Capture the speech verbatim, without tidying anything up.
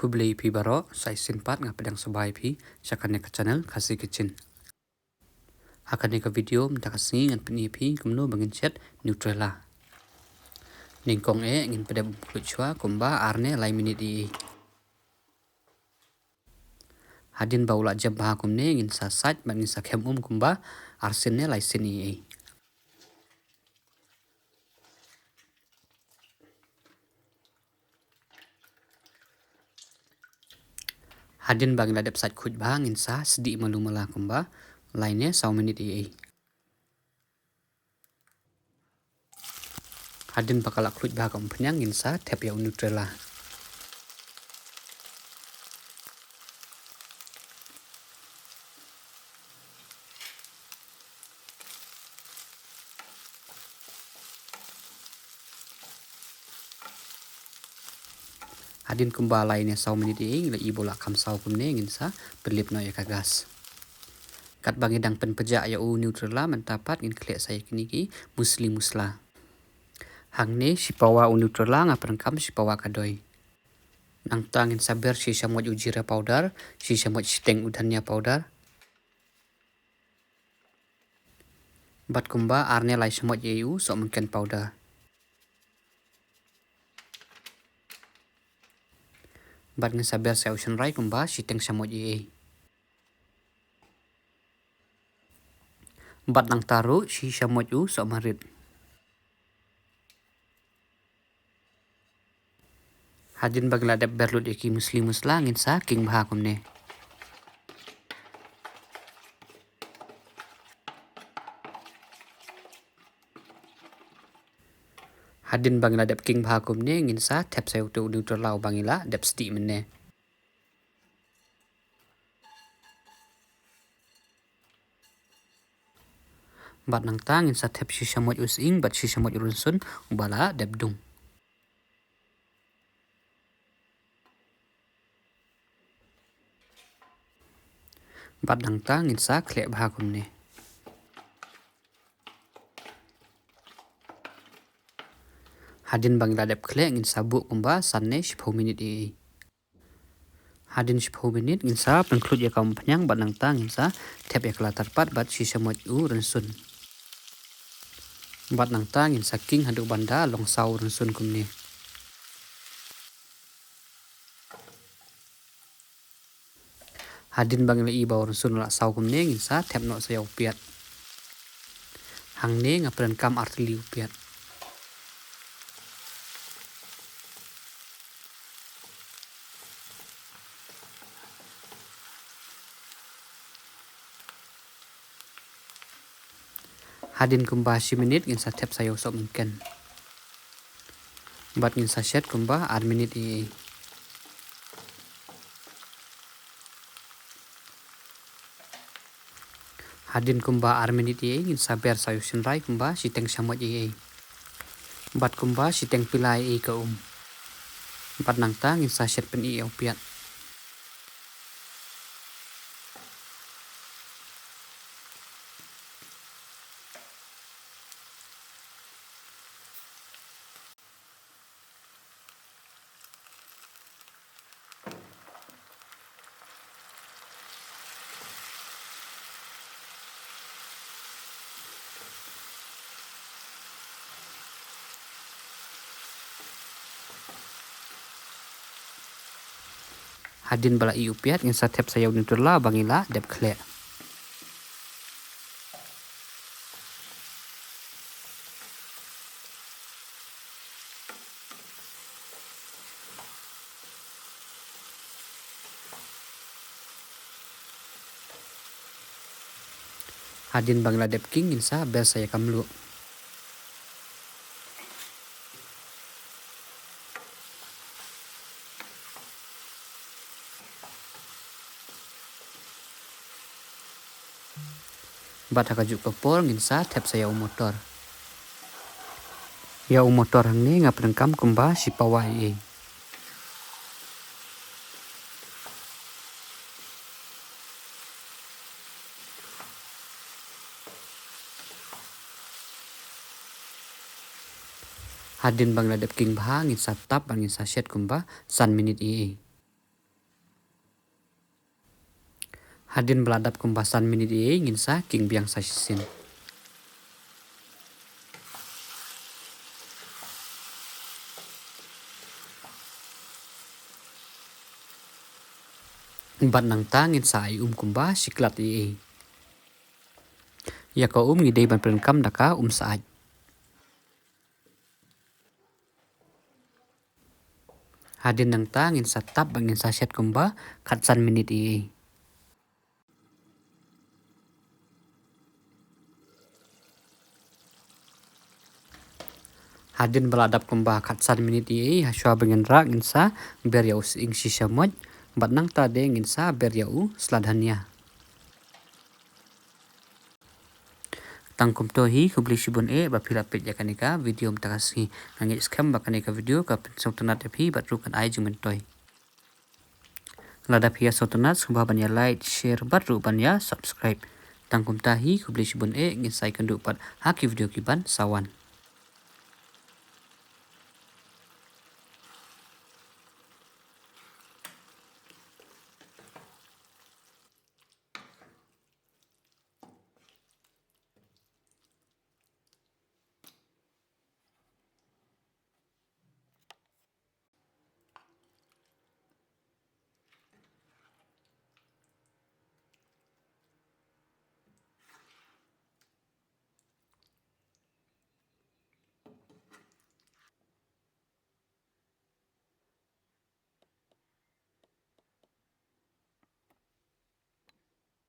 Khublei phi baroh, sa shisien pat nga pdiang sngewbha ïa phi sha kane ka channel Khasi Kitchen. Ha kane ka video mynta ka sngi ngan pyni ïa phi kumno ba ngin shet Nutella. Nyngkong eh ngin pdem um khluit shuwa kumba ar ne lai minit ïa i. Hadien ba u la jem bha kumne ngin sa sait bad ngin sa khem um kumba ar sien ne lai sien ïa i. Hadien ba ngi la dep sait khuid bha ngin sa sdieh malu mala kumba lai ne saw minit ïa i. Hadien ba ka la khuid bha ka umphniang ngin sa thep ïa u Nutella. Hadien kumba lai ne saw minit ïa i, ngi la i ba u la kham saw kumne ngin sa pynlip noh ïa ka gas. Katba ngi dang pynpjah ïa u Nutella mynta pat ngin khleh sa ïa kine ki musli musla. Hangne shi pawa u Nutella nga pyndonkam shi pawa ka doi. Nangta ngin sa ber shi shamoit u jeera powder, shi shamoit shiteng u dhania powder. Bad kumba ar ne lai shamoit ïa i u sohmynken powder. Bad ngin sa ber sa ïa u shynrai kumba shiteng shamoit ïa i. Bad nangta ruh shi shamoit u sohmarit. Hadien ba ngi la dep ber lut ïa ki musli musla ngin sa king bha kumne. Hadien ba ngi la dep king bha kumne ngin sa thep sa ïa uto u Nutella uba ngi la dep sdieh mynne. Bad nangta ngin sa thep shi shamoit u sying bad shi shamoit u rynsun uba la dep dung. Bad nangta ngin sa khleh bha kumne. Hadien ba ngi la dep khleh ngin sa buh kumba san ne shiphew minit ïa i. Hadien shiphew minit ngin sa pynkhluit ïa ka umphniang bad nangta ngin sa thep ïa ka latar pat bad shi shamoit u rynsun. Bad nangta ngin sa king haduh ban da long saw u rynsun kumne. Hadien ba ngi la i ba u rynsun u la saw kumne ngin sa thep noh sa ïa u piat. Hangne nga pyndonkam artylli u piat. Hadien kumba shi minit ngin sa thep sa ïa u sohmynken. Bad ngin sa shet kumba ar minit ïa i. Hadien kumba ar minit ïa i ngin sa ber sa ïa u shynrai kumba shiteng shamoit ïa i. Bad kumba shiteng pila ïa i ka um. Bad nangta ngin sa shet pynih ïa u piat. Hadien ba la ih u piat ngin sa thep sa ïa u Nutella ba ngi la dep khleh. Hadien ba ngi la dep king ngin sa ber sa ïa ka mluh. Bad ha kajuh ka por ngin sa thep sa ïa u motor. Ïa u motor hangne nga pyndonkam kumba shi pawa ïa i. Hadien ba ngi la dep king bha ngin sa tap bad ngin sa shet kumba san minit ïa i. Hadien ba la dap kumba san minit ïa, ngin sa khih biang sa shisien. Bad nangta ngin sa ai um kumba shi klat ïa. Ïa ka um ngi dei ban pyndonkam da ka um syaid. Hadien nangta ngin sa tap bad ngin sa shet kumba khatsan minit ïa. Hadien ba la dap kumba khatsan minit ïa, hashwa ba ngin rah ngin sa ber ïa u sying shisha moj, bad nangta de ngin sa ber ïa u sla dhania. Tang kumto hi, khublei shibun eh ba phi la peit ïa kane ka video mynta ka sngi. Nga ngeit skhem ba kane ka video ka pynsngewtynnat ïa phi bad ruh kan ai jingmyntoi. Lada phi ïa sngewtynnat, sngewbha ban ïa like, share bad ruh ban ïa subscribe. Tang kumta hi, khublei shibun eh, ngin sa ïakynduh pat ha ki video ki ban sa wan.